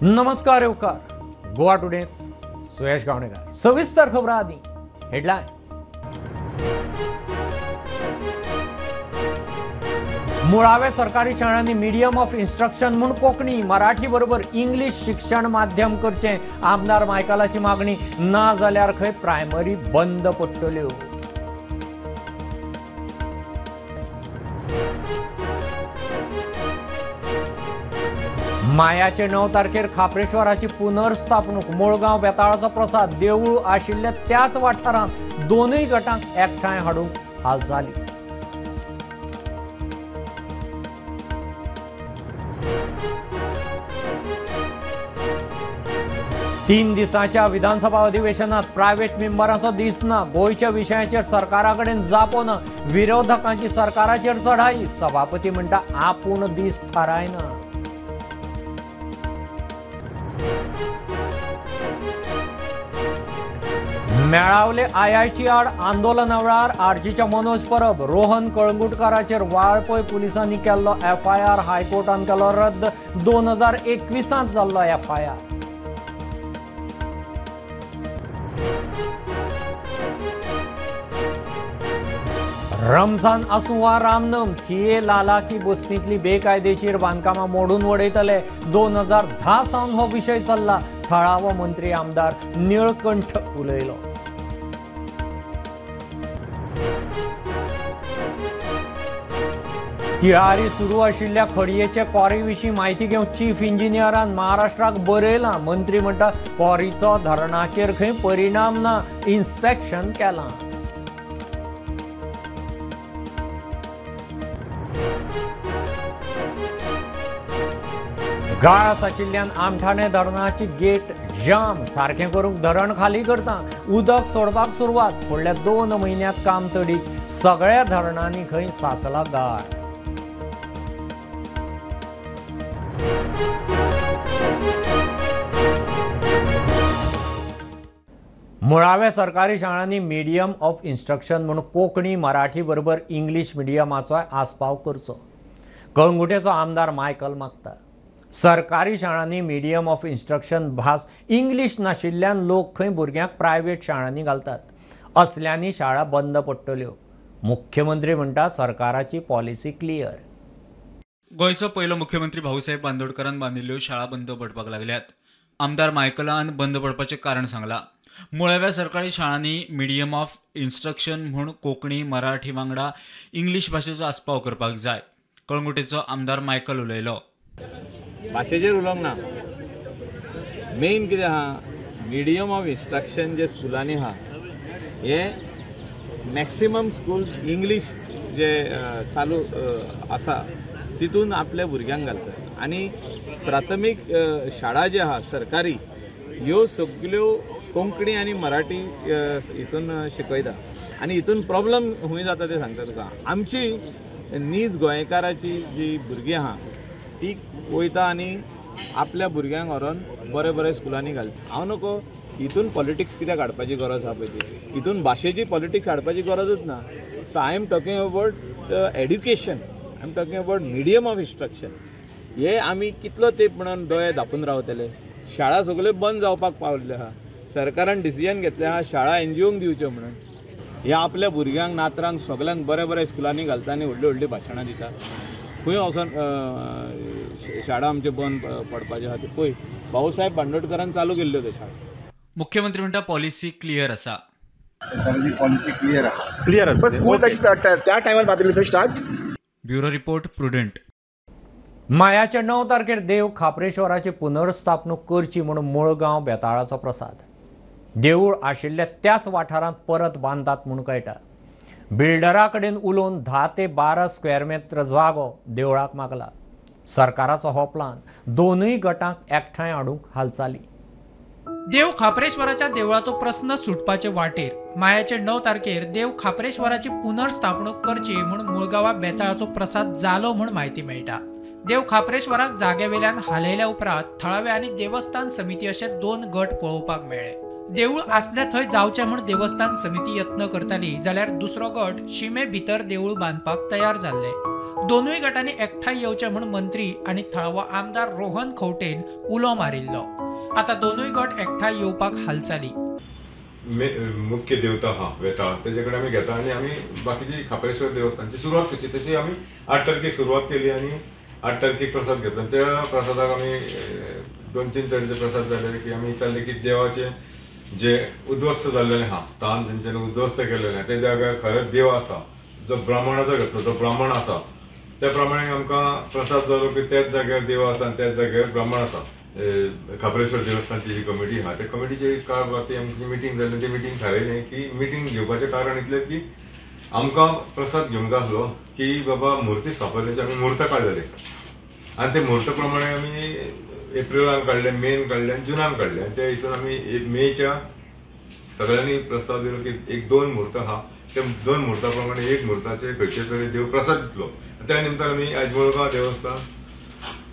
नमस्कार येवकार गोवा टुडे सुयश गावणेकर। सविस्तर खबरां आदी हेडलायन्स। मुळावे सरकारी शाळांनी मीडियम ऑफ इन्स्ट्रक्शन म्हूण कोंकणी मराठी बरोबर इंग्लीश शिक्षण माध्यम करचें आमदार मायकलाची मागणी, ना जाल्यार खंय प्रायमरी बंद पडटल्यो। मायाचे 9 तारखेर खाप्रेश्वराची पुनर्स्थापणूक, मुळगांव बेताळाचो प्रसाद देवूळ आशिल्ल्या त्याच वाठारांत दोनूय गटांक एकठांय हाडूंक हालचाली। तीन दिसांच्या विधानसभा अधिवेशनात प्रायव्हेट मेंबरांचो दीस ना, गोंयच्या विशयाचेर सरकारा कडेन जापो ना, विरोधकांची सरकाराचेर चढाई, सभापती म्हणटा आपूण दीस थारायना। मेळावले आयआयटी आड आंदोलना वेळार आरजीच्या मनोज परब, रोहन कळंगुटकाराचेर वाळपय पुलिसांनी केल्लो एफआयआर हायकोर्टान केलो रद्द, 2021 जाल्लो एफआयआर। रमजान आसूं वा रामनम, थिये लालाकी बस्तींतली बेकायदेशीर बांदकामां मोडून वडयतले, 2010 सावन हो विशय चल्ला, थळावो मंत्री आमदार निळकंठ उलयलो। तिळारी सुरू आशिल्ल्या खडयेचे कॉरी विशीं म्हायती घेवंक चीफ इंजिनियरान महाराष्ट्राक बरयलां, मंत्री म्हणटा कॉरीचो धरणाचेर खंय परिणाम ना, इन्स्पेक्शन केलां। गाळ साचिल्ल्यान आमठाणे धरणाची गेट जाम, सारकें करूंक धरण खाली करता, उदक सोडपाक सुरवात, फुडल्या 2 म्हयन्यांत काम तडीक, सगळ्या धरणांनी खंय साचला गाळ। मुळाव्या सरकारी शाळांनी मीडियम ऑफ इन्स्ट्रक्शन म्हूण कोंकणी मराठी बरोबर इंग्लीश मिडियमाचो आस्पाव करचो, कळंगुटेचो आमदार मायकल मागता। सरकारी शाळांनी मीडियम ऑफ इन्स्ट्रक्शन भास इंग्लीश नाशिल्ल्यान लोक खंय भुरग्यांक प्रायव्हेट शाळांनी घालतात, असल्यांनी शाळा बंद पडटल्यो। मुख्यमंत्री म्हणटा सरकाराची पॉलिसी क्लियर। गोंयचो पयलो मुख्यमंत्री भाऊसाहेब बांदोडकरान बांदिल्ल्यो शाळा बंद पडपाक लागल्यात। आमदार मायकलान बंद पडपाचें कारण सांगलां। मुळाव्या सरकारी शाळांनी मिडियम ऑफ इन्स्ट्रक्शन म्हूण कोंकणी मराठी वांगडा इंग्लीश भाशेचो आस्पाव करपाक जाय, कळंगुटेचो आमदार मायकल उलयलो। भाशेचेर उलोवंक ना, मेन कितें आहा, मिडियम ऑफ इन्स्ट्रक्शन जे स्कुलांनी आहा हे मॅक्सिमम स्कूल्स इंग्लीश जे चालू आसा तितून आपल्या भुरग्यांक घालतात आनी प्राथमीक शाळा ज्यो आहा सरकारी ह्यो सगल्यो कोंकणी आनी मराठी हितून शिकयता आनी हितून प्रॉब्लम खूंय जाता तें सांगता तुका। आमची नीज गोंयकाराची जी भुरगीं आहा ती वयता आनी आपल्या भुरग्यांक व्हरोन बरे बरे स्कुलांनी घालता। हांव नको हितून पॉलिटिक्स कित्याक हाडपाची गरज आहा पळय ती, हितून भाशेची पॉलिटिक्स हाडपाची गरजूच ना। So I am talking about education, I am talking about medium of instruction. हे आमी कितलो तेंप म्हणून दोळे धांपून रावतले? शाळा सगल्यो बंद जावपाक पावल्ल्यो आहा, सरकारान डिसिजन घेतलें आहा शाळा एनजीओंक दिवच्यो म्हणून। हे आपल्या भुरग्यांक नातरांक सगल्यांक बरे बरे स्कुलांनी घालता आनी व्हडली व्हडली भाशणां दिता। खंय वचोन शाळा आमच्यो बंद पडपाच्यो आहा त्यो पळय, भाऊसाहेब बांदोडकरान चालू केल्ल्यो त्यो शाळा। मुख्यमंत्री म्हणटा पॉलिसी क्लियर आसा, पॉलिसी क्लियर आहा, क्लियर आसा, पण स्कूल तशी त्या टायमार बांदिल्ली थंय स्टार्ट। Bureau report, Prudent. मायाच्या 9 तारखेर देव खाप्रेश्वराची पुनर्स्थापणूक करची म्हूण मुळगांव बेताळाचो प्रसाद, देवूळ आशिल्ल्या त्याच वाठारांत परत बांदतात म्हूण कळटा। बिल्डरा कडेन उलोवन 10 ते 12 स्क्वेअर मेत्र जागो देवळाक मागला। सरकाराचो हो प्लान दोनूय गटांक एकठांय हाडूंक हालचाली। देव खाप्रेश्वराच्या देवळाचो प्रस्न सुटपाचे वाटेर मायाचे 9 तारखेर देव खाप्रेश्वराची पुनर्स्थापणूक करची म्हूण मुळगांवा बेताळाचो प्रसाद जालो म्हूण म्हायती मेळटा। देव खाप्रेश्वराक जाग्यावेल्यान हालयल्या उपरांत थळावे आनी देवस्थान समिती अशे 2 गट पळोवपाक मेळ्ळे। देवूळ आसले थंय जावचें म्हूण देवस्थान समिती यत्न करताली, जाल्यार दुसरो गट शिमे भितर देवूळ बांदपाक तयार जाल्ले। दोनूय गटांनी एकठांय येवचे म्हूण मंत्री आनी थळावो आमदार रोहन खंवटेन उलो मारिल्लो. आतां दोनूय गट एकठांय येवपाक हालचाली. मुख्य देवता हा वेताळ तेजे कडेन आमी घेता आनी आमी बाकीची खापरेश्वर देवस्थानची सुरवात करची. तशी आमी 8 तारखेक सुरवात केली आनी 8 तारखेक प्रसाद घेतलो. त्या प्रसादाक आमी 2-3 तरेचे प्रसाद जाले की आमी विचारले की देवाचे जे उद्ध्वस्त जाल्लेले आहा स्थान जेंच्यांनी उद्ध्वस्त केलेलें आहा ते जाग्यार खरेंच देव आसा, जो ब्राह्मणाचो घेतलो जो ब्राह्मण आसा त्या प्रमाणे आमकां प्रसाद जालो की त्याच जाग्यार देव आसा आनी त्याच जाग्यार ब्राह्मण आसा. खापरेश्वर देवस्थानची जी कमिटी आहा त्या कमिटीची काल राती आमची मिटींग जाली. ती मिटींग थारायलें की मिटींग घेवपाचें कारण इतलें की आमकां प्रसाद घेवंक जाय आसलो की बाबा मुर्ती स्थापल्याची आमी म्हूर्त काडलेले आनी ते म्हूर्त प्रमाणे आमी एप्रिलान काडले, मेन काडले आनी जुनान काडले आनी त्या हितून आमी मेच्या सगळ्यांनी प्रस्ताव दिलो की 1-2 म्हूर्त आहा त्या 2 म्हूर्ता प्रमाणे 1 म्हूर्ताचे खंयचे तरी देव प्रसाद दितलो. त्या निमतान आमी आयज मुळगांव देवस्थान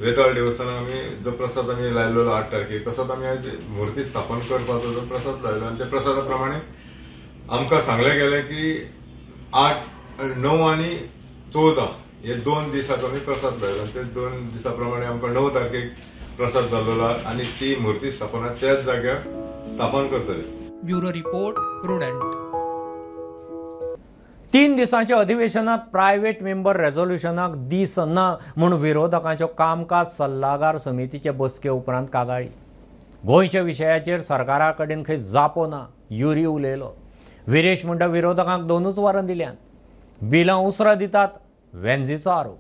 वेताळ देवस्थानाक आमी जो प्रसाद आमी लायलेलो 8 तारखेक प्रसाद आमी आयज मुर्ती स्थापन करपाचो जो प्रसाद लायलो आनी त्या प्रसादा प्रमाणे आमकां सांगलें गेलें की 8, 9 आनी 14 हे 2 दिसाचो आमी प्रसाद लायलो आनी ते 2 दिसा प्रमाणे आमकां 9 तारखेक प्रसाद जाल्लो आनी ती मुर्ती स्थापना त्याच जाग्यार स्थापन करतले. Bureau report, Prudent. 3 दिसांच्या अधिवेशनात प्रायव्हेट मेंबर रेझोल्युशनाक दीस ना म्हूण विरोधकांच्यो कामकाज सल्लागार समितीचे बसके उपरांत कागाळी. गोंयच्या विशयाचेर सरकारा कडेन खंय जापो ना युरी उलयलो. विरेश म्हणटा विरोधकांक 2च वरां दिल्यात, बिलां उसरां दितात, वेन्झीचो आरोप.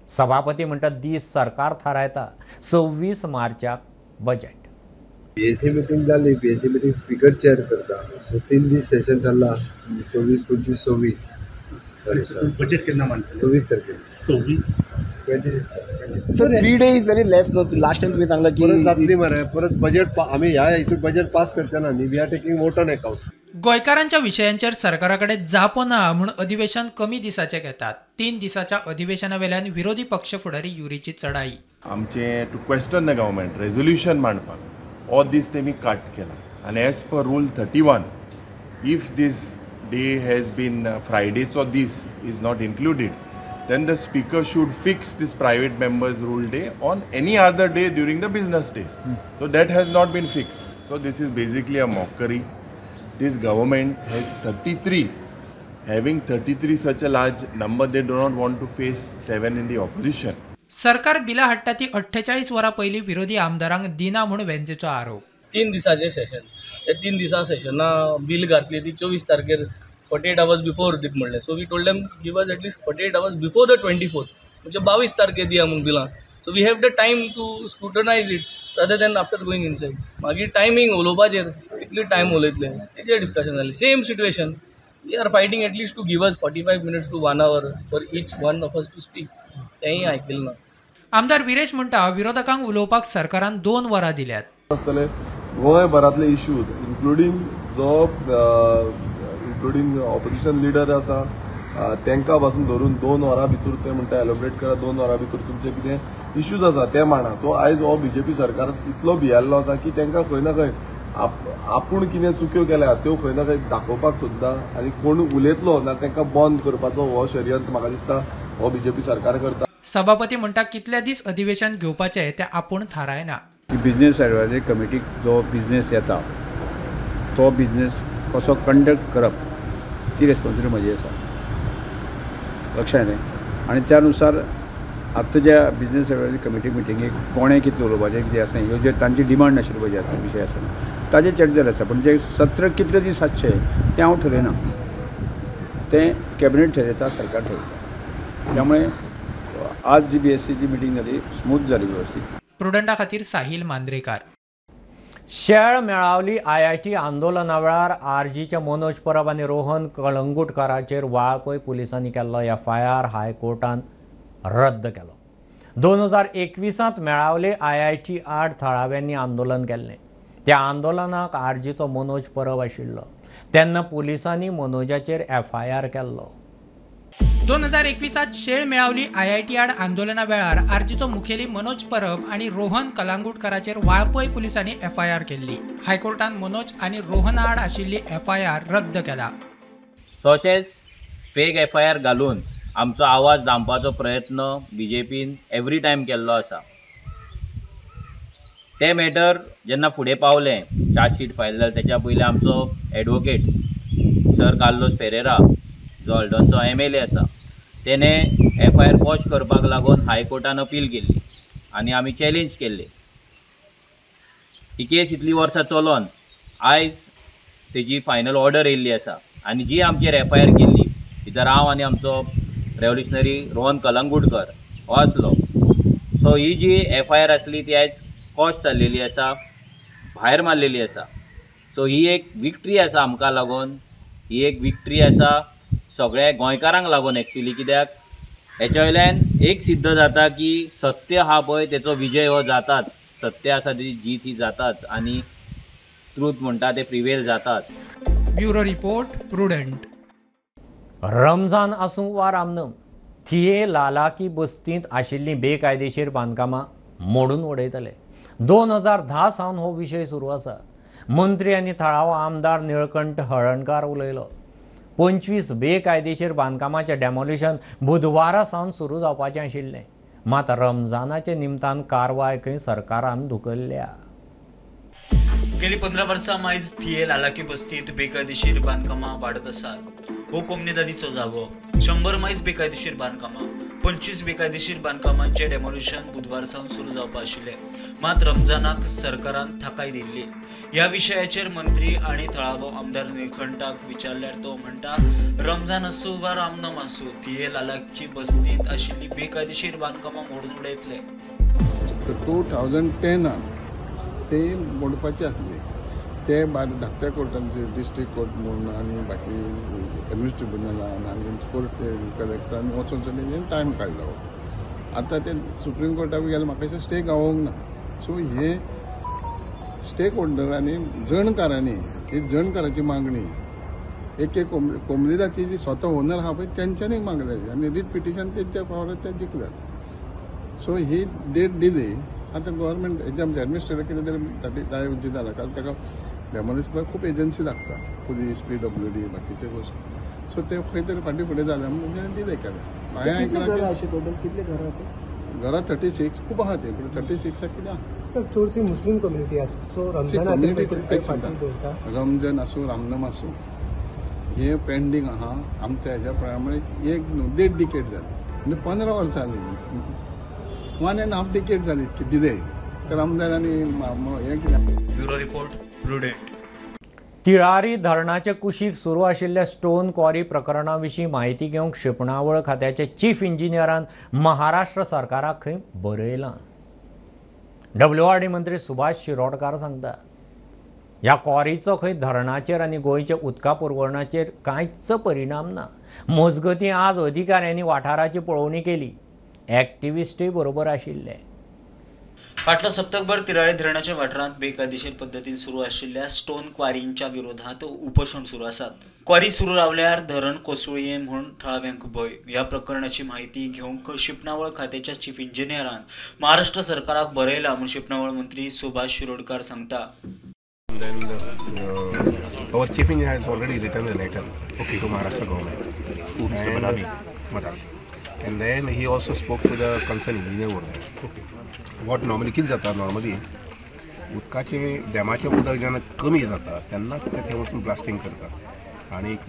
सभापती म्हणटा दीस सरकार थारायता, 26 मार्चाक बजेट. पीएसी मिटींग जाली, पीएसी मिटींग स्पीकर चेअर करता, सो 3 दीस सेशन ठरला, 24, 25, 26. बजेट केन्ना मांडटले? 24 तारखेर. 26 26. Sir 3 day is very less न्हू. लास्ट टायम तुमी सांगला की परत जातली मरे, परत बजेट आमी ह्या हितून बजेट पास करचे ना न्ही, we are taking vote on account. गोंयकारांच्या विशयांचेर सरकारा कडेन जापो ना म्हूण अधिवेशन कमी दिसाचें घेतात. 3 दिसाच्या अधिवेशना वेल्यान विरोधी पक्ष फुडारी युरीची चढाई. आमचे to question the government resolution मांडपाक हो दीस तेमी काट केला आनी as per rule 31 if this day has been फ्रायडेचो दीस is not included then the speaker should fix this private members rule day on any other day during the business days. So that has not been fixed. So this is basically a mockery. This government has 33, having 33 such a large number, they do not want to face 7 in the opposition. सरकार बिलां हाडटा ती 48 वरां पयलीं विरोधी आमदारांक दिना म्हूण वेन्झीचो आरोप. 3 दिसाचें सेशन, त्या 3 दिसां सेशना बील घातली ती 24 तारखेर 48 आवर्स बिफोर दीत म्हणलें. So we told them give us at least 48 hours before the 24th, म्हणजे 22 तारखेर दिया म्हूण बिलां. So we have the time to scrutinise it rather than after going inside. मागीर टायमींग उलोवपाचेर कितली टायम उलयतले तेजेर डिस्कशन जालें. Same situation, we are fighting at least to give us 45 minutes to 1 hour for each one of us to speak, तेंय आयकलें ना. आमदार विरेश म्हणटा विरोधकांक उलोवपाक सरकारान 2 वरां दिल्यात. आसतले गोंयभरांतले इश्यूज इन्क्लुडींग जो इन्क्लुडींग ऑपोजिशन लिडर आसा तांकां पासून धरून 2 वरां भितर ते म्हणटा एलोबरेट करा, 2 वरां भितर तुमचे कितें इश्यूज आसा ते मांडा. सो आयज हो बीजेपी सरकार इतलो भियेल्लो आसा की तांकां खंय ना खंय आपूण कितें चुक्यो केल्या त्यो खंय ना खंय दाखोवपाक सोदता आनी कोण उलयतलो ना तांकां बंद करपाचो हो षडयंत्र म्हाका दिसता हो बीजेपी सरकार करता. सभापती म्हणटा कितले दीस अधिवेशन घेवपाचें तें आपूण थारायना. बिजनेस एडवायजरी कमिटीक जो बिजनेस येता तो बिजनेस कसो कंडक्ट करप ती रेस्पॉन्सिबिलिटी म्हजी आसा, लक्षात येलें. आनी त्या नुसार आतां ज्या बिजनेस एडवायजरी कमिटी मिटिंगेक कोणें कितलें उलोवपाचें कितें आसा ह्यो जे तांची डिमांड आशिल्ली पळय जे विशय आसा ताजेर चर्चा जाल्ली आसा. पूण जे सत्र कितले दीस आसचे तें हांव ठरयना, तें कॅबिनेट ठरयता, सरकार ठरयता. त्यामुळे आज जी बी एस सीची मिटींग जाली स्मूथ जाली व्यवस्थीत. प्रुडंटा खातीर साहिल मांद्रेकार. शेळ मेळावली आयआयटी आंदोलना वेळार आरजीच्या मनोज परब आनी रोहन कळंगुटकाराचेर वाळपय पुलिसांनी केल्लो एफआयआर हायकोर्टान रद्द केलो. 2021 मेळावले आयआयटी आड थळाव्यांनी आंदोलन केल्लें. त्या आंदोलनाक आरजीचो मनोज परब आशिल्लो तेन्ना पुलिसांनी मनोजाचेर एफआयआर केल्लो. 2021 शेळ मेळावली आयआयटी आड आंदोलना वेळार आरजीचो मुखेली मनोज परब आनी रोहन कलांगुटकाराचेर वाळपय पुलिसांनी एफआयआर केल्ली. हायकोर्टान मनोज आनी रोहन आड आशिल्ली एफआयआर रद्द केला. तशेंच फेक एफआयआर घालून आमचो आवाज दामपाचो प्रयत्न बीजेपीन एवरी टायम केल्लो आसा. ते मॅटर जेन्ना फुडें पावलें, चार्जशीट फायल जालें, तेच्या पयलीं आमचो एडवोकेट सर कार्लोस फेरेरा जो हळदोणचो MLA आसा तेणे FIR quash करपाक लागून हायकोर्टान अपील केल्ली आनी आमी चॅलेंज केल्ली. ही केस इतली वर्सां चलोन आयज तेजी फायनल ऑर्डर येयल्ली आसा आनी जी आमचेर FIR केल्ली भितर हांव आनी आमचो रेवोल्युशनरी रोहन कलंगुटकर हो आसलो. सो ही जी FIR आसली ती आयज कॉश जाल्लेली आसा, भायर मारलेली आसा. सो ही एक विक्ट्री आसा आमकां लागून, ही एक विक्ट्री आसा सगळ्या गोंयकारांक लागून एक्चुली. कित्याक हेच्या वयल्यान एक सिद्ध जाता की सत्य हा पळय तेचो विजय हो जाताच, सत्य आसा ती जीत ही जाताच आनी ट्रूथ म्हणटा ते प्रिवेल जातात. Bureau report, Prudent. Ramzan आसूं वा रामनम, थिये लालाकी बस्तींत आशिल्लीं बेकायदेशीर बांदकामां मोडून उडयतले. 2010 सावन हो विशय सुरू आसा. मंत्री आनी थळावो आमदार निळकंठ हळर्णकार उलयलो. 25 बेकायदेशीर बांदकामाचें डेमोलिशन बुधवारा सावन सुरू जावपाचें आशिल्लें, मात रमजानाचे निमतान कारवाय खंय सरकारान धुकल्ल्या. गेली 15 वर्सां मायज थिये लालाकी बस्तीत बेकायदेशीर बांदकामां वाडत आसात. हो कोमनेदादीचो जागो. 100 मायज बेकायदेशीर बांदकामां, 25 बेकायदेशीर बांदकामांचें डेमोलिशन बुधवार सावन सुरू जावपा आशिल्लें, मात रमजानाक सरकारान थाकाय दिल्ली. ह्या विशयाचेर मंत्री आनी थळावो आमदार निळकंठाक विचारल्यार तो म्हणटा, रमजान आसूं वा रामनम आसूं, थिये लालाची बस्तींत आशिल्ली बेकायदेशीर बांदकामां मोडून उडयतले. 2010 ते मोडपाचे आसले, ते धाकट्या कोर्टांचे डिस्ट्रिक्ट कोर्ट म्हणून आनी बाकी एडमिनिस्ट्रेटिव्ह ट्रिब्युनलान आनी कोर्ट कलेक्टरान वचून तेंच्यांनी टायम काडलो. आतां ते सुप्रीम कोर्टाक गेले, म्हाका दिसता स्टे गावोंक ना. सो हे स्टेक होल्डरांनी, जणकारांनी, ही जणकाराची मागणी एक एक कोमलेदाची जी स्वता ओनर आहा पळय तेंच्यांनी मागल्या आनी रीट पिटिशन तेंच्या फावरार ते जिखल्यात. सो ही डेट दिली. आतां गव्हर्मेंट हेजे आमचे एडमिनिस्ट्रेटर कितें तरी जाय उद्देश जाला, कारण ताका डेमोलिश करपाक खूब एजन्सी लागता, पुलीस, PWD, बाकीचे गोश्टी. सो ते खंय तरी फाटीं फुडें जालें म्हणून तेंच्यांनी डिले केलें. हांवें आयकलां कितले घरां घरां 36 खूब आहा ते, पूण 36 कितें आहा सर, चडशी मुस्लीम कम्युनिटी आसा. सो रमजान रमजान आसूं रामनम आसूं हे पेंडींग आहा आमच्या हेज्या प्रमाणे. एक न्हू 1.5 डिकेट जाली, म्हणजे 15 वर्सां जाली, 1.5 डिकेट जाली डिले. तर आमदार आनी हें कितें. Bureau report, Prudent. Tillari धरणाचे कुशीक सुरू आशिल्ल्या स्टोन क्वॉरी प्रकरणा विशीं म्हायती घेवंक शिंपणावळ खात्याचे चीफ इंजिनियरान महाराष्ट्र सरकाराक खंय बरयलां. WRD मंत्री सुभाष शिरोडकार सांगता, ह्या क्वॉरीचो खंय धरणाचेर आनी गोंयच्या उदका पुरवणाचेर कांयच परिणाम ना. मजगतीं आज अधिकाऱ्यांनी वाठाराची पळोवणी केली, एक्टिविस्टूय बरोबर आशिल्ले. फाटलो सप्तकभर तिराळी धरणाच्या वाठारांत बेकायदेशीर पद्दतीन सुरू आशिल्ल्या स्टोन क्वारींच्या विरोधांत उपोशण सुरू आसात. क्वारी सुरू रावल्यार धरण कोसळुये म्हूण थळाव्यांक भंय. ह्या प्रकरणाची म्हायती घेवंक शिंपणावळ खात्याच्या चीफ इंजिनियरान महाराष्ट्र सरकाराक बरयला म्हूण शिंपणावळ मंत्री सुभाष शिरोडकार सांगता. Then our chief engineer has already written a letter to Maharashtra government. Who, Mr. Madani? And then he also spoke to the concerned engineer over there. Okay. What normally कितें जाता, नॉर्मली उदकाचें डॅमाचें उदक जेन्ना कमी जाता तेन्नाच ते थंय वचून ब्लास्टींग करतात आनीक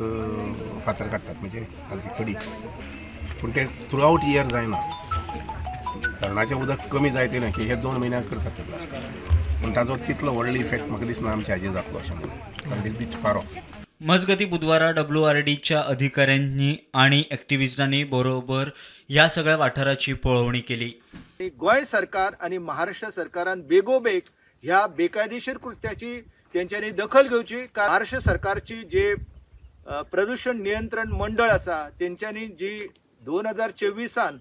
फातर काडटात, म्हणजे तांची खडी. पूण तें थ्रू आवट इयर जायना. धरणाचें उदक कमी जायत येयलें की हे 2 म्हयन्याक करतात ते ब्लास्टींग. पूण ताजो तितलो व्हडलो इफेक्ट म्हाका दिसना आमच्या हाजेर जातलो अशें म्हणून, कारण it bit far off. मजगती बुधवारा WRDच्या अधिकाऱ्यांनी आनी एक्टिविस्टांनी बरोबर ह्या सगळ्या वाठाराची पळोवणी केली. गोंय सरकार आनी महाराष्ट्र सरकारान बेगोबेग ह्या बेकायदेशीर कृत्याची तेंच्यांनी दखल घेवची. महाराष्ट्र सरकारची जे प्रदूषण नियंत्रण मंडळ आसा तेंच्यांनी जी 2024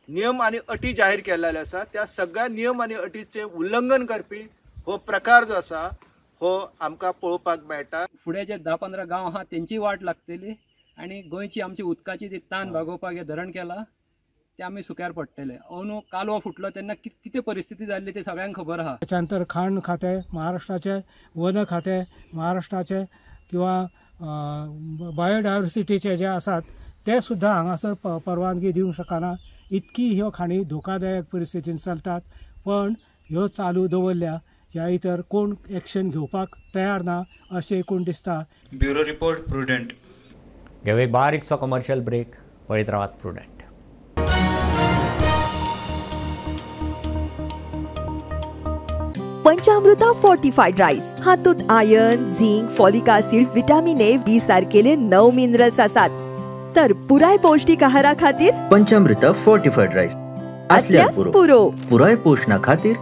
नियम आनी अटी जाहीर केलेले आसा त्या सगळ्या नियम आनी अटीचें उल्लंघन करपी हो प्रकार जो आसा हो आमकां पळोवपाक मेळटा. फुडें जे 10-15 गांव आहा तेंची वाट लागतली आनी गोंयची आमची उदकाची ती तान भागोवपाक हें धरण केलां ते आमी सुक्यार पडटले. अंदू कालवो फुटलो तेन्ना कितें परिस्थिती जाल्ली ते सगळ्यांक खबर आहा. त्याच्यानंतर खाण खातें महाराष्ट्राचे, वन खातें महाराष्ट्राचे किंवा बायोडायवर्सिटीचे जे आसात ते सुद्दां हांगासर परवानगी दिवंक शकना. इतकी ह्यो खाणी धोकादायक परिस्थितीन चलतात, पण ह्यो चालू दवरल्या ह्या इतर कोण एक्शन घेवपाक तयार ना अशें एकूण दिसता. Bureau report, Prudent. घेऊ एक बारीकसो कमर्शियल ब्रेक. पळयत रावात प्रुडंट. पंचामृता फोर्टिफाईड राईस हातूंत iron, zinc, folic acid, vitamin A, B सारकेले 9 मिनरल्स आसात. तर पुराय पौष्टिक आहारा खातीर पंचामृता फोर्टिफाईड राईस असल्यार पुरो. पुराय पोषणा खातीर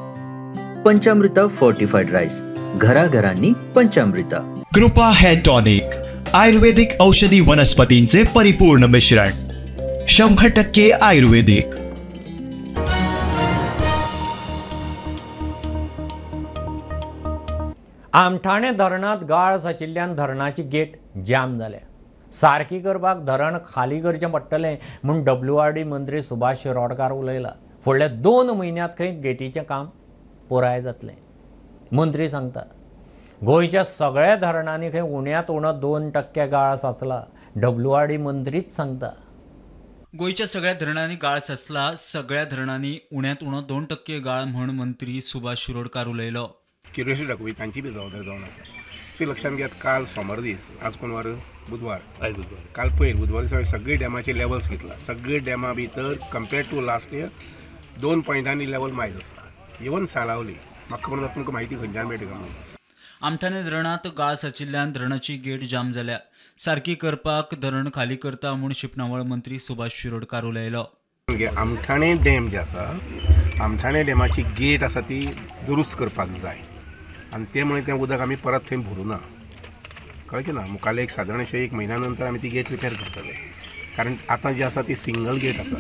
पंचामृता फोर्टिफाईड राईस, घराघरांनी पंचामृता. कृपा हेअर टॉनिक, आयुर्वेदिक औषधी वनस्पतींचे परिपूर्ण मिश्रण, 100% आयुर्वेदिक. आमठाणे धरणांत गाळ साचिल्ल्यान धरणाची गेट जाम जाल्या. सारकी करपाक धरण खाली करचें पडटलें म्हूण WRD मंत्री सुभाष शिरोडकार उलयला. फुडल्या 2 म्हयन्यांत खंय गेटीचें काम पुराय जातलें. मंत्री सांगता गोंयच्या सगळ्या धरणांनी खंय उण्यांत उणो 2% गाळ साचला. WRD मंत्रीच सांगता गोंयच्या सगळ्या धरणांनी गाळ साचला. सगळ्या धरणांनी उण्यांत उणो 2% गाळ म्हूण मंत्री सुभाष शिरोडकार उलयलो. क्युरियोसिटी दाखोवपी तांची बी जबाबदारी जावन आसा. सो लक्षांत घेयात, काल सोमार दीस, आज कोण वार? बुधवार. काल पयर बुधवार दिसा हांवें सगळे डॅमाचे लेवल्स घेतला. सगळे डॅमा भितर कम्पेर्ड टू लास्ट इयर 2 पॉयंटांनी लेवल मायज आसा. इवन सालावली म्हाका खबर ना तुमकां म्हायती खंयच्यान मेळटा काय म्हणून. आमठाणे धरणांत गाळ साचिल्ल्यान धरणाची गेट जाम जाल्या. सारकी करपाक धरण खाली करता म्हूण शिंपणावळ मंत्री सुभाष शिरोडकार उलयलो. आमठाणे डॅम जे आसा, आमठाणे डॅमाची गेट आसा ती दुरुस्त करपाक जाय आनी ते मुळे तें उदक आमी परत थंय भरूना. कळ्ळें की ना? मुखाल्ले एक सादारण अशें 1 म्हयन्या नंतर आमी ती गेट रिपेर करतले. कारण आतां जी आसा ती सिंगल गेट आसा.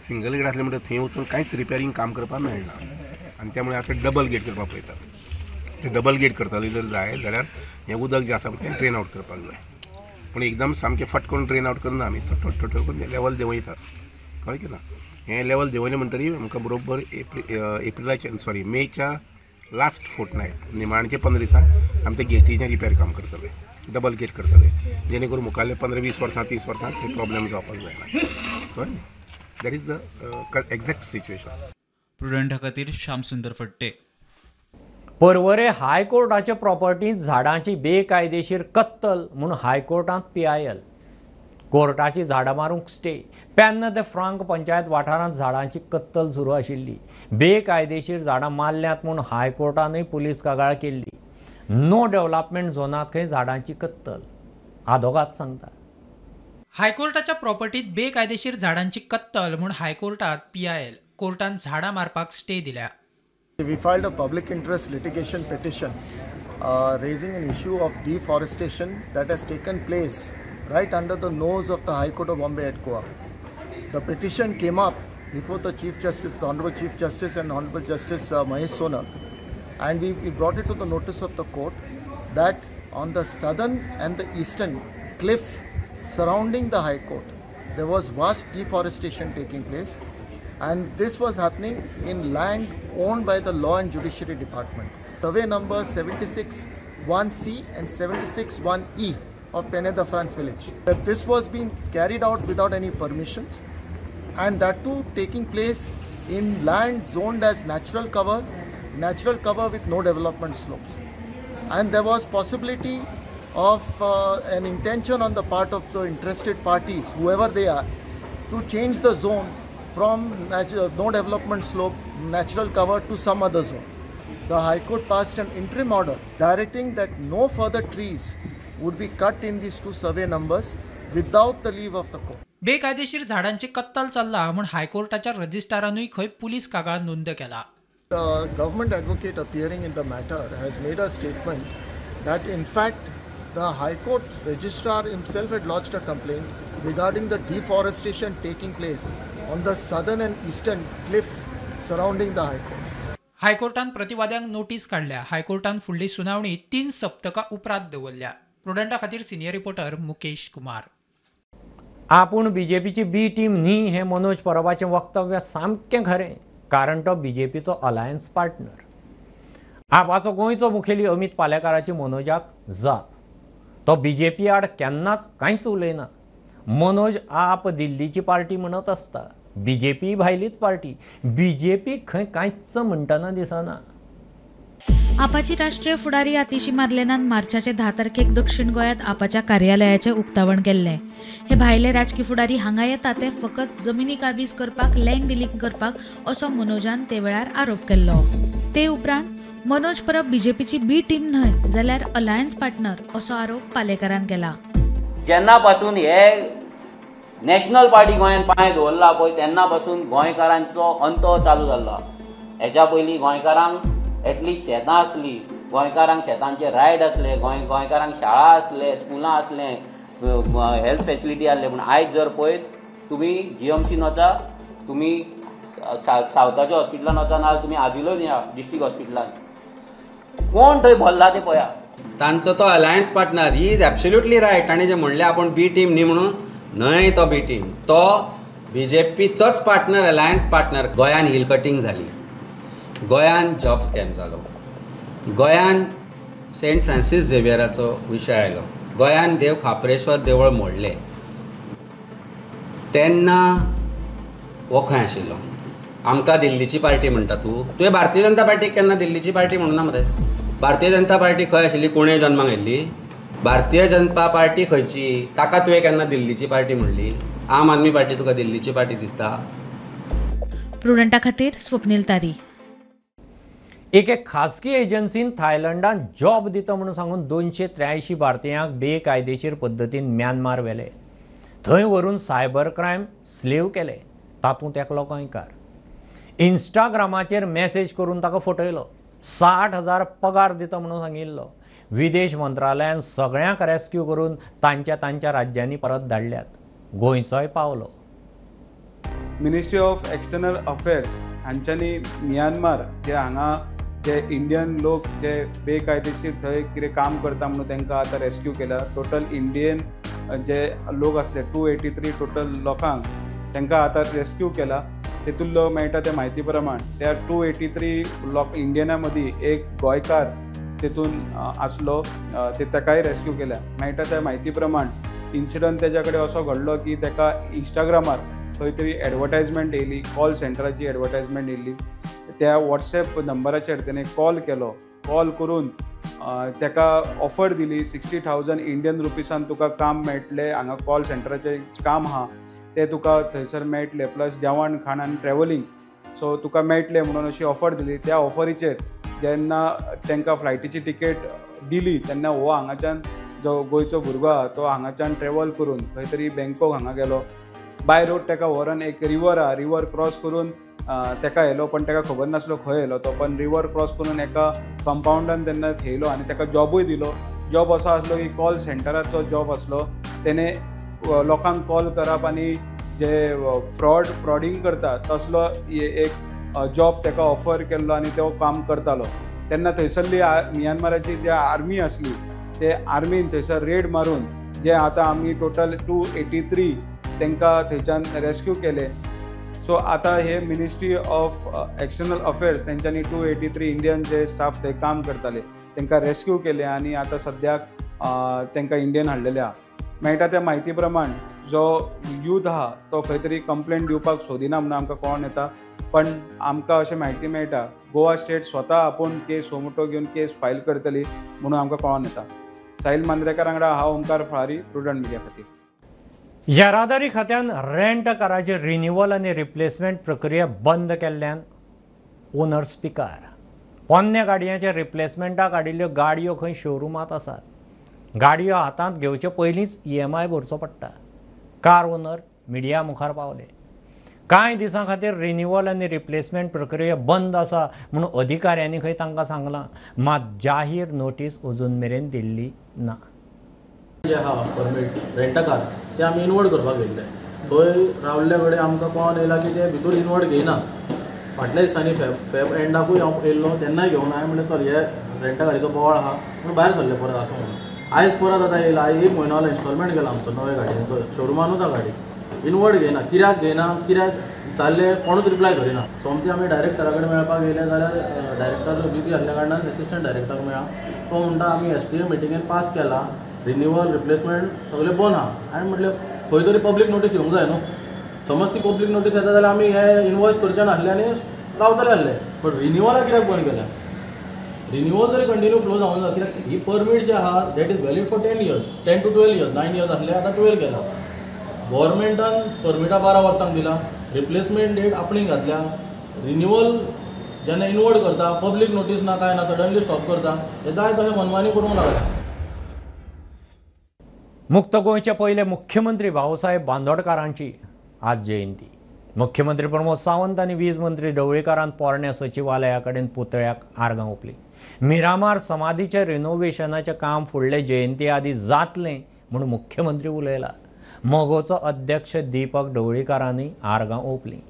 सिंगल गेट आसलें म्हणटकच थंय वचून कांयच रिपेरींग काम करपाक मेळना आनी त्यामुळे आतां डबल गेट करपाक पळयतात. ते डबल गेट करतले जर जाय जाल्यार हें उदक जें आसा तें ड्रेन आवट करपाक जाय. पूण एकदम सामकें फट करून ड्रेन आवट करना, आमी थोडो थोडो करून लेवल देंवयतात. कळ्ळें की ना? हें लेवल देंवयलें म्हणटकीर आमकां बरोबर एप्रिलाच्या सॉरी मेच्या लास्ट फोर्टनायट निमाणचे 15 दिसांक आमी ते गेटीचें रिपेर काम करतले, डबल गेट करतले, जेणे करून मुखाल्ले 15-20 वर्सां 30 वर्सां थंय प्रॉब्लेम जावपाक जायना. कळ्ळें? That is the exact situation. प्रुडंटा खातीर श्यामसुंदर फट्टे. पर्वरे हायकोर्टाचे प्रॉपर्टींत झाडांची बेकायदेशीर कत्तल म्हूण हायकोर्टांत PIL. कोर्टाची झाडां मारूंक स्टे. पेन्ना ते फ्रांक पंचायत वाठारांत झाडांची कत्तल सुरू आशिल्ली. बेकायदेशीर झाडां मारल्यांत म्हूण हायकोर्टानूय पुलीस कागाळ केल्ली. नो डेव्हलपमेंट झोनांत खंय झाडांची कत्तल, आदोगाद सांगता. हायकोर्टाच्या प्रॉपर्टीत बेकायदेशीर झाडांची कत्तल म्हूण हायकोर्टात PIL. कोर्टान झाडां मारपाक स्टे दिल्या. We filed a public interest litigation petition raising an issue of deforestation that has taken place right under the nose of the High Court of Bombay at Goa. The petition came up before the Chief Justice, the Honorable Chief Justice and Honorable Justice Mahesh Sonak, and we brought it to the notice of the court that on the southern and the eastern cliff surrounding the High Court, there was vast deforestation taking place, and this was happening in land owned by the Law and Judiciary Department. Survey number 76-1C and 76-1E of Pene de France village. That this was being carried out without any permissions, and that too taking place in land zoned as natural cover with no development slopes. And there was possibility of an intention on the part of the interested parties, whoever they are, to change the zone from no development slope, natural cover to some other zone. The High Court passed an interim order directing that no further trees would be cut in these two survey numbers without the leave of the court. बेकायदेशीर झाडांची कत्तल चल्ला म्हूण हायकोर्टाच्या रजिस्ट्रारानूय खंय police कागाळ नोंद केला. The government advocate appearing in the matter has made a statement that in fact the High Court registrar himself had lodged a complaint regarding the deforestation taking place on the southern and eastern cliff surrounding the High Court. हायकोर्टान प्रतिवाद्यांक notice काडल्या. हायकोर्टान फुडली सुनावणी 3 सप्तकां उपरांत दवरल्या. प्रुडंटा खातीर सिनियर रिपोर्टर मुकेश कुमार. आपूण बीजेपीची बी टीम न्ही हें मनोज परबाचें वक्तव्य सामकें खरें, कारण तो बीजेपीचो अलायन्स पार्टनर. आपाचो गोंयचो मुखेली अमित पालेकाराची मनोजाक जाप. तो बीजेपी आड केन्नाच कांयच उलयना. मनोज आप दिल्लीची पार्टी म्हणत आसता, बीजेपी भायलीच पार्टी, बीजेपी खंय कांयच म्हणटना दिसना। आपाची राष्ट्रीय फुडारी आतिशी मार्लेनान मार्चाचे 10 तारखेक दक्षिण गोंयांत आपाच्या कार्यालयाचें उक्तावण केल्लें। हे भायले राजकी फुडारी हांगा येता ते फकत जमिनी काबीज करपाक, लँड डिलींग करपाक असो मनोजान ते वेळार आरोप केल्लो। ते उपरांत मनोज परब बीजेपीची बी टीम न्हय जाल्यार अलायन्स पार्टनर असो आरोप पालेकारान केला। जेन्ना पासून हे नॅशनल पार्टी गोंयांत पांय दवरला पळय तेन्ना पासून गोंयकारांचो अंत चालू जाल्लो। हेच्या पयलीं गोंयकारांक एटलिस्ट शेतां आसली, गोंयकारांक शेतांचे रायट आसले, गोंयकारांक शाळा आसले, स्कुलां आसले, हेल्थ फेसिलिटी आसले। पूण आयज जर पळयत तुमी जीएमसीन वचा, तुमी सावथाच्या हॉस्पिटलान वचा, ना तुमी आजिलोन या डिस्ट्रिक्ट हॉस्पिटलान, कोण थंय भरला ते पळया। तांचो तो alliance partner he is absolutely right. ताणें जें म्हणलें आपूण बी टीम न्ही म्हणून, न्हय तो बी टीम, तो बीजेपीचोच पार्टनर, अलायन्स पार्टनर। गोंयान हिल कटींग जाली, गोंयान जॉब स्कॅम जालो, गोंयान सेंट फ्रांसीस झेवियराचो विशय आयलो, गोंयान देव खाप्रेश्वर देवळ मोडलें, तेन्ना हो खंय आशिल्लो? आमकां दिल्लीची पार्टी म्हणटा तूं, तुवें भारतीय जनता पार्टीक केन्ना दिल्लीची पार्टी म्हणूना मरे? भारतीय जनता पार्टी खंय आशिल्ली? कोणें जन्माक आयिल्ली? भारतीय जनता पार्टी खंयची? ताका तुवें केन्ना दिल्लीची पार्टी म्हणली? आम आदमी पार्टी तुका दिल्लीची पार्टी दिसता? प्रुडंटा खातीर स्वप्नील तारी। एके खासगी एजन्सीन थायलंडान जॉब दिता म्हणून सांगून 283 भारतीयांक बेकायदेशीर पद्दतीन म्यानमार व्हेले। थंय व्हरून सायबर क्रायम स्लेव केले। तातूंत एकलो गोंयकार इंस्टाग्रामाचेर मॅसेज करून ताका फटयलो। 60,000 पगार दिता म्हणून सांगिल्लो। विदेश मंत्रालयान सगळ्यांक रेस्क्यू करून तांच्या तांच्या राज्यांनी परत धाडल्यात। गोंयचोय पावलो। मिनिस्ट्री ऑफ एक्सटर्नल अफेर्स हांच्यांनी मियानमार जे हांगा जे इंडियन लोक जे बेकायदेशीर थंय कितें काम करता म्हणून तांकां आतां रेस्क्यू केला। टोटल इंडियन जे लोक आसले 283 टोटल लोकांक तांकां आतां रेस्क्यू केला। तेतूंतलो मेळटा त्या म्हायती प्रमाण त्या 283 लोक इंडियना मदीं एक गोंयकार तेतून आसलो, ते ताकाय रेस्क्यू केल्या। मेळटा त्या म्हायती प्रमाण इन्सिडंट तेज्या कडेन असो घडलो की ताका इंस्टाग्रामार खंय तरी एडवर्टायजमेंट येयली, कॉल सेंटराची एडवर्टायजमेंट येयली। त्या वॉट्सएप नंबराचेर तेणें कॉल केलो। कॉल करून ताका ऑफर दिली 60,000 इंडियन रुपीसान तुका काम मेळटलें, हांगा कॉल सेंटराचें काम आहा तें तुका थंयसर मेळटलें, प्लस जेवण खाण आनी ट्रॅवलिंग सो तुका मेळटलें म्हणून अशी ऑफर दिली। त्या ऑफरीचेर जेन्ना तांकां फ्लायटीची तिकेट दिली तेन्ना हो हांगाच्यान जो गोंयचो भुरगो आहा तो हांगाच्यान ट्रॅवल करून खंय तरी बँकॉक हांगा गेलो। बाय रोड ताका व्हरोन एक रिवर आहा, रिवर क्रॉस करून ताका येयलो, पण ताका खबर नासलो खंय येयलो तो, पण रिवर क्रॉस करून एका कंपावंडान तेन्ना थेयलो आनी ताका जॉबूय दिलो। जॉब असो आसलो की कॉल सेंटराचो जॉब आसलो। तेणें लोकांक कॉल करप आनी जे फ्रॉडींग करता तसलो एक जॉब ताका ऑफर केल्लो आनी तो काम करतालो। तेन्ना थंयसरली मियानमाराची जी आर्मी आसली ते आर्मीन थंयसर रेड मारून जे आतां आमी टोटल 283 तांकां थंयच्यान रेस्क्यू केले। सो आतां हे मिनिस्ट्री ऑफ एक्सटर्नल अफेर्स तेंच्यांनी 283 इंडियन जे स्टाफ थंय काम करताले तांकां रेस्क्यू केले आनी आतां सद्याक तांकां इंडियन हाडलेले आहा। मेळटा त्या म्हायती प्रमाण जो यूथ आहा तो खंय तरी कंप्लेन दिवपाक सोदिना म्हणून आमकां कळोन येता, पण आमकां अशें म्हायती मेळटा गोवा स्टेट स्वता आपूण केस सोमोटो घेवन केस फायल करतली म्हणून आमकां कळोन येता। साहिल मांद्रेकर वांगडा हांव ओमकार फळारी, प्रुडंट मिडिया खातीर। येरादारी खात्यान रेंट काराचे रिन्युअल आनी रिप्लेसमेंट प्रक्रिया बंद केल्ल्यान ओनर्स पिकार। पोन्न्या गाडयांच्या रिप्लेसमेंटाक काडिल्ल्यो गाडयो खंय शोरुमांत आसात। गाडयो हातांत घेवचे पयलींच EMI भरचो पडटा। कार ओनर मिडिया मुखार पावले। कांय दिसां खातीर रिन्युअल आनी रिप्लेसमेंट प्रक्रिया बंद आसा म्हणून अधिकाऱ्यांनी खंय तांकां सांगलां, मात जाहीर नोटीस अजून मेरेन दिल्ली ना। जे आहा परमीट रेंटा कार ते आमी इनवर्ड करपाक घेतले, थंय रावल्ले कडेन आमकां कळोन येयला की ते भितर इनवर्ड घेयना। फाटल्या दिसांनी फेब एंडाकूय हांव येयल्लो तेन्नाय घेवन हांवें म्हणलें चल हे रेंटा कारीचो बोवाळ आहा म्हणून भायर सरले परत आसूं म्हणून। आयज परत आतां येयला, आयज एक म्हयनो जालो इन्स्टॉलमेंट केला आमचो नवे गाडयेचो, शोरुमानूच आहा गाडी, इनवर्ड घेयना, कित्याक घेयना कित्याक चालले कोणूच रिप्लाय करिना। सोमती आमी डायरेक्टरा कडेन मेळपाक येयले जाल्यार डायरेक्टर बिजी आसल्या कारणान एसिस्टंट डायरेक्टराक मेळ्ळा, तो म्हणटा आमी SDA मिटिंगेन पास केला, रिन्युअल रिप्लेसमेंट सगळें बंद आहा। हांवें म्हटलें खंय तरी पब्लीक नोटीस येवंक जाय न्हू. समज ती पब्लीक नोटीस येता जाल्यार आमी हे इनवॉयस करचे नासले आनी रावतले आसले. बट रिन्युअलाक कित्याक बंद केल्या? रिन्युअल जरी कंटिन्यू फ्लो जावंक जाय कित्याक ही परमीट जे आहा that is valid for 10 years, 10 to 12 years, 9 years आसले आतां 12 केला. गव्हर्मेंटान परमिटां 12 वर्सांक दिला, रिप्लेसमेंट डेट आपणी घातल्या, रिन्युअल जेन्ना इनवर्ड करता पब्लीक नोटीस ना कांय ना सडनली स्टॉप करता, हे जाय तशें मनमानी करूंक लागल्या. मुक्त गोंयचे पयले मुख्यमंत्री भाऊसाहेब बांदोडकारांची आज जयंती. मुख्यमंत्री प्रमोद सावंत आनी वीज मंत्री ढवळीकारान पोरण्या सचिवालया कडेन पुतळ्याक आर्गां ओंपली. मिरामार समाधीच्या रिनोव्हेशनाचें काम फुडले जयंती आदी जातलें म्हूण मुख्यमंत्री उलयला. मगोचो अध्यक्ष दीपक ढवळीकारांनी आर्गां ओंपली.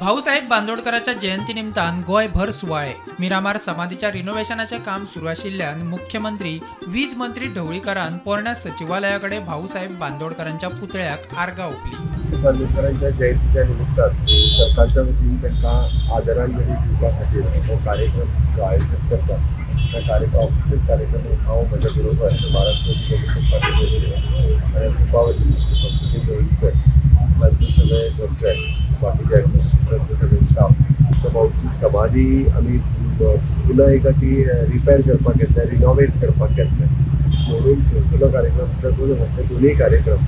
भाऊसाहेब बांदोडकराच्या जयंती निमतान गोंयभर सुवाळे. मिरामार समाधीच्या रिनोव्हेशनाचें काम सुरू आशिल्ल्यान मुख्यमंत्री वीज मंत्री ढवळीकारान पोरण्या सचिवालया कडेन भाऊसाहेब बांदोडकरांच्या पुतळ्याक आर्गां ओंपली. बांदोडकरांच्या जयंतीच्या निमित्तान सरकारच्या वतीन तांकां आदरांजली दिवपा खातीर हो कार्यक्रम जो आयोजीत करता त्या कार्यक्रम ऑफिशियल कार्यक्रम हांव म्हज्या बरोबर महाराष्ट्र आनी ग्रुपा वतीन मिस्टर ढवळीकर तांचे सगळे घरचे बाकीचे ॲडमिनिस्ट्रेशनाचे सगळे स्टाफ त्या भाऊची समाधी आमी पुन्हा एकदा ती रिपेर करपाक घेतल्या, रिनोवेट करपाक घेतल्या म्हणून थंयसरलो कार्यक्रम दोन दोनूय कार्यक्रम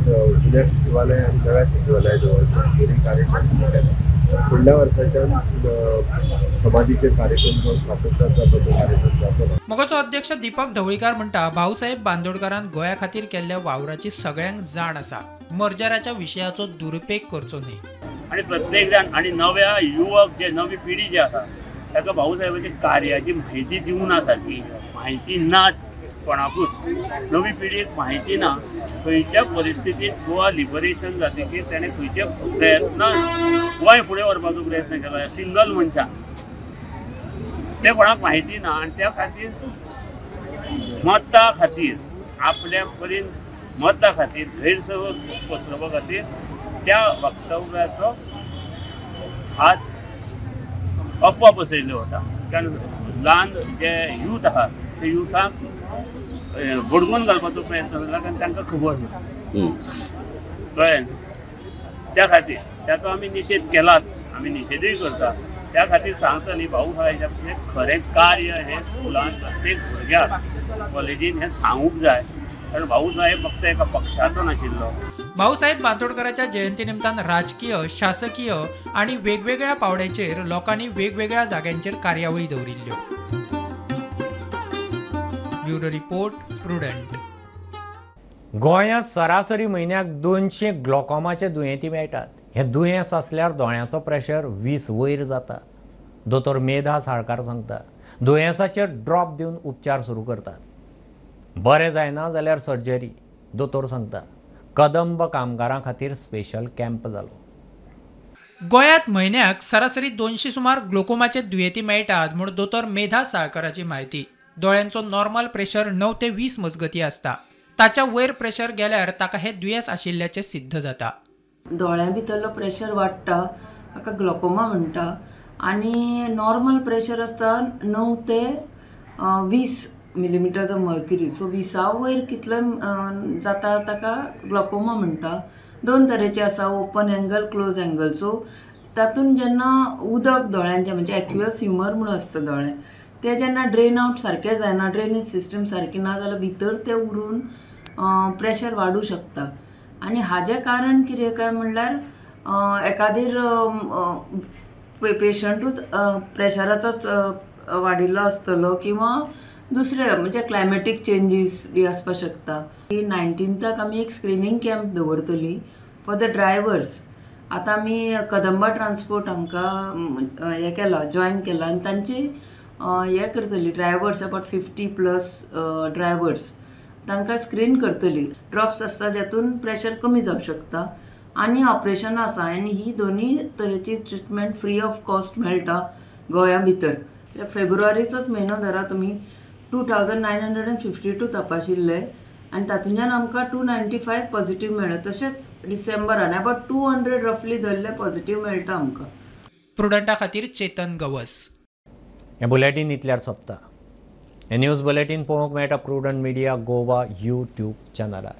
जुन्या सचिवालय आनी नव्या सचिवालया जवळ दोनूय कार्यक्रम केले. फुडल्या वर्साच्यान समाधीचेर कार्यक्रम जावन सातत्यान जाता तो कार्यक्रम जातलो. मगोचो अध्यक्ष दीपक ढवळीकार म्हणटा भाऊसाहेब बांदोडकारान गोंया खातीर केल्ल्या वावराची सगळ्यांक जाण आसा, मर्जराच्या विशयाचो दुरुपेग करचो न्ही. आनी प्रत्येक जाण आनी नव्या युवक जे नवी पिढी जी आसा ताका भाऊसाहेबाच्या कार्याची म्हायती दिवंक ना, सारकी म्हायती ना कोणाकूच, नवी पिढीक म्हायती ना खंयच्या परिस्थितीत गोवा लिबरेशन जातकीर ताणें खंयचे प्रयत्न गोंय फुडें व्हरपाचो प्रयत्न केलो सिंगल मनशान, तें कोणाक म्हायती ना. आनी त्या खातीर मतां खातीर आपल्या परीन मतां खातीर गैरसमज पसरोवपा खातीर त्या वक्तव्याचो आज अफवा पसरिल्ल्यो वता. कारण ल्हान जे यूथ आहा ते युथाक बडगून घालपाचो प्रयत्न जाला कारण तांकां खबर ना, कळ्ळें? त्या खातीर ताचो आमी निशेध केलाच, आमी निशेधूय करता. त्या खातीर सांगता न्ही भाऊसाहेबाचें खरें कार्य हें स्कुलान प्रत्येक भुरग्याक कॉलेजीन हें सांगूंक जाय, कारण भाऊसाहेब फक्त एका पक्षाचो नाशिल्लो. भाऊसाहेब बांदोडकराच्या जयंती निमतान राजकीय, शासकीय आनी वेगवेगळ्या पावड्याचेर लोकांनी वेगवेगळ्या जाग्यांचेर कार्यावळी दवरिल्ल्यो. Bureau report, Prudent. गोंयांत सरासरी म्हयन्याक 200 ग्लोकोमाचे दुयेंती मेळटात. हे दुयेंस आसल्यार दोळ्यांचो प्रेशर 20 वयर जाता. दोतोर मेधा साळकार सांगता दुयेंसाचेर ड्रॉप दिवन उपचार सुरू करतात. बरें जायना जाल्यार सर्जरी. दोतोर सांगता कदंब कामगारां खातीर स्पेशल कॅम्प जालो. गोंयांत म्हयन्याक सरासरी 200 सुमार ग्लोकोमाचे दुयेंती मेळटात म्हूण दोतोर मेधा साळकाराची म्हायती. दोळ्यांचो नॉर्मल प्रेशर 9 ते 20 मजगती आसता, ताच्या वयर प्रेशर गेल्यार ताका हे दुयेंस आशिल्ल्याचें सिद्ध जाता. दोळ्यां भितरलो प्रेशर वाडटा ताका ग्लोकोमा म्हणटा आनी नॉर्मल प्रेशर आसता 9 ते 20 मिलीमिटर्स ऑफ मर्क्युरी. सो 20 वयर कितलो जाता ताका ग्लोकोमा म्हणटा. दोन तरेचे आसा, open angle, close angle. So तातूंत जेन्ना उदक दोळ्यांचें म्हणजे एक्वियस ह्युमर म्हणून आसता दोळ्यान, ते जेन्ना ड्रेन आवट सारकें जायना, ड्रेनेज सिस्टम सारकी ना जाल्यार भितर ते उरून प्रेशर वाडूं शकता. आनी हाजें कारण कितें काय म्हणल्यार एकादेर पेशंटूच प्रेशराचो वाडिल्लो आसतलो किंवा दुसरे म्हणजे क्लायमेटीक चेंजीस बी आसपाक शकता. 19th आमी एक स्क्रिनींग कॅम्प दवरतली फॉर the drivers. आतां आमी कदंबा ट्रान्सपोर्ट हांकां हें केलां, जॉयन केलां आनी तांची हें करतली ड्रायवर्स अबावट 50+ ड्रायवर्स तांकां स्क्रीन करतली. ड्रॉप्स आसता जातून प्रेशर कमी जावंक शकता आनी ऑपरेशनां आसा आनी ही दोनूय तरेची ट्रिटमेंट फ्री ऑफ कॉस्ट मेळटा गोंया भितर. फेब्रुवारीचोच म्हयनो धरा तुमी, 2952 तपाशिल्ले आनी तातूंतल्यान आमकां 295 पॉझिटीव मेळ्ळे. तशेंच डिसेंबरान अबावट 200 रफली धरले पॉझिटीव मेळटा आमकां. प्रुडंटा खातीर चेतन गवस. हें बुलेटीन इतल्यार सोंपता. हें न्यूज बुलेटीन पळोवंक मेळटा प्रुडंट मिडिया गोवा यूट्यूब चॅनलार.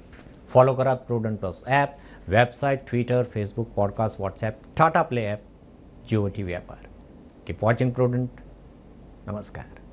फॉलो करात Prudent plus app, website, Twitter, Facebook, podcast, WhatsApp, Tata play app, Jio TV ॲपार. Keep watching prudent. नमस्कार.